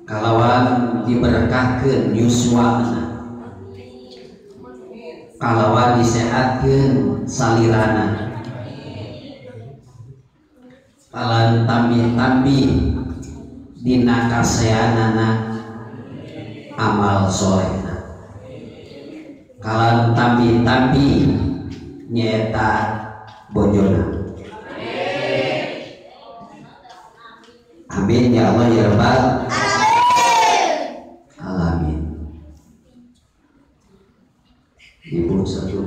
Kalawan diberkahkeun yuswana, kalawan disehatkeun salirana, kalan tambih-tambih dina kaseanana amal solehna, kalan tambih-tambih nyaeta bojona. Amin ya Allah ya Rabbal alamin. Ibu satu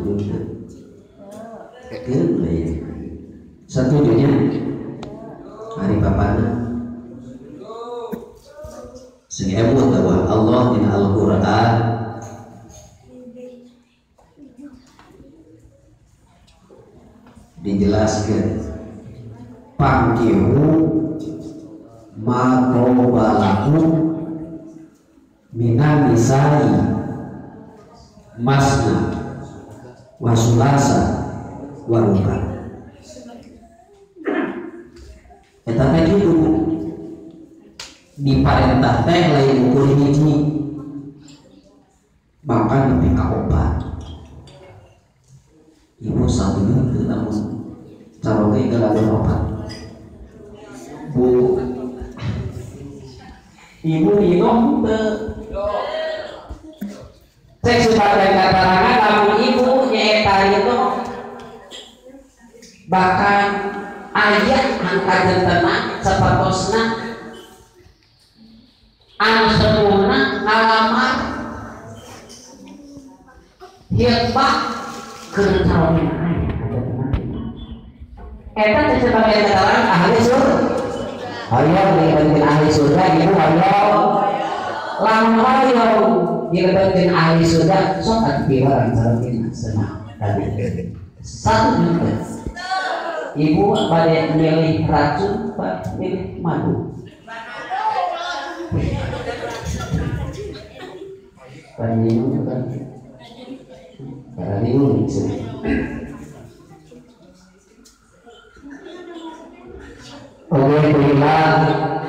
satunya hari bapana sing emut bahwa Allah dina Al-Qur'an dijelaskan pangkihu ma qobalakum minan nisa'i masna wa sulasa wa ruba. Eta teh kitu diparentah teh lain ukur hiji bahkan nepi ka opat. Ibu satunya teu lamun caroge galagon opat. Bu ibu ridho teu cek sebagai keterangan lamun ibu nyaeta ridho bahkan ayat angka jentena sapertosna anu sepuhna ngalamar khitbah keur carogena aya eta teh sebagai keterangan ahli surga. Hoyong dilebetkeun ahli surga ibu hoyong lamun hoyong dilebetkeun ahli surga sok atuh piwarang carogena senang tadi satu juga. Ibu pada milih racun, pak milih madu. Panjang kan? Karena bingung sih. Oke, baiklah.